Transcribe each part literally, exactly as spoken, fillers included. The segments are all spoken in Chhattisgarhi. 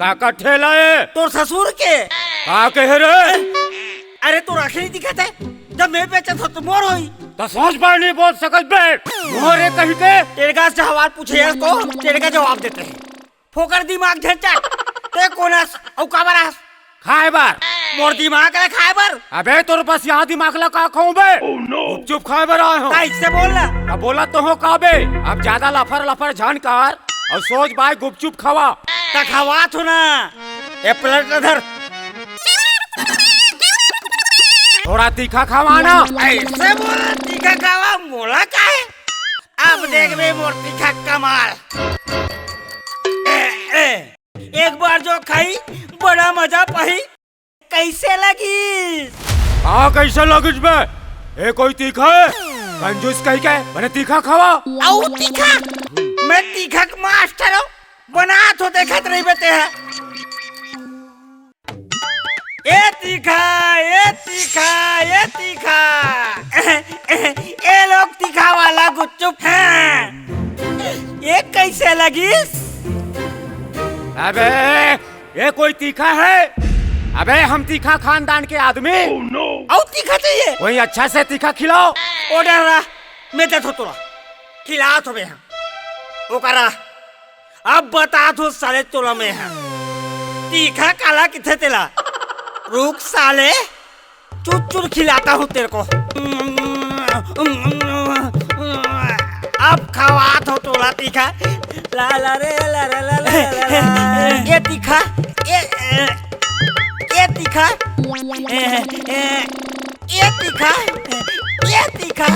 काकर ठेला ए? तोर ससुर के। का कहे रे? अरे, तोर आँखी नइ दिखत हे? जब मैं बेचत हों त मोर होही। त सोझ बाय नइ बोल सकत बे, मोर ए कहिके। तेरे का सवाल पूछे हस त तेरे का जवाब देते हैं। फोकट दिमाग झंझट। तैं कोन हस अउ काबर हस? खाय बर। मोर दिमाग ला खाय बर? अबे तोर बसियाहा दिमाग ला का खाहूँ बे? गुपचुप खाय बर आय हों। त अइसे बोल ना। अब बोलत तो हों का बे? अब जादा लफर लफर झन कर अउ सोझ बाय गुपचुप खवा। त खवात हों ना। ए प्लेट ला धर। थोड़ा तीखा खवा ना। अइसे बोल, तीखा खवा, मोला का हे? अब देखबे मोर तीखा कमाल। ए, ए, एक बार जो खाही, बड़ा मजा पाही। कइसे लगिस? का कइसे लगिस बे? ए कोई तीखा हे? कंजूस कहिके, बने तीखा खवा। अउ तीखा? मैं तीखा के मास्टर हों, बनात हों देखत रहिबे तैं ह। ए तीखा, ए तीखा, ए तीखा। ए लोग तीखा वाला गुपचुप हे। ए कइसे लगिस? अबे, ए कोई तीखा हे? अबे, हम तीखा खानदान के आदमी। अउ तीखा चाहिए? वही अच्छा से तीखा खिलाओ। ओ डरा, मैं देत हों तोला। खिलात हों बे हम। ओकरा अब बतात हों साले तोला मैं ह। तीखा काला कथे तेला। रुक साले, चुर चुर खिलाता हूँ तेरे को। अब खवात हों तोला तीखा। ला ला रे, ला ला ला ला ला ला। ए तीखा, ए, ए, ए तीखा, ए, ए, ए तीखा, ए तीखा।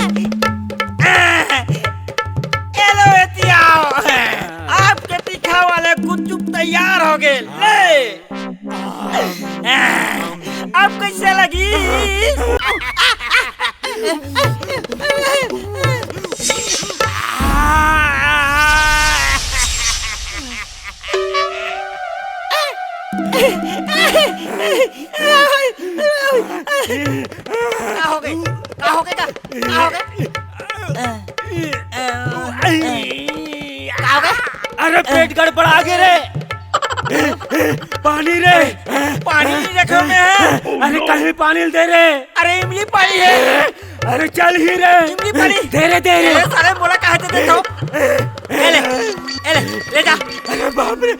ए लो, एती आओ। आपके तीखा वाले गुपचुप तैयार हो गए। ले। अब कइसे लगिस? का होगे? का होगे का? का होगे? अ, अ, अ, का होगे? अरे, पेट गड़बड़ा गे रे। पानी रे। पानी नइ रखे मैं। अरे, कहीं पानी दे रे। अरे, इमली पानी हे। अरे, चल ही रे। इमली पानी। दे रे, दे रे। ए, साले, मोला काहे दे देथस? ए ले, ए ले, ले जा। अरे, बाप रे।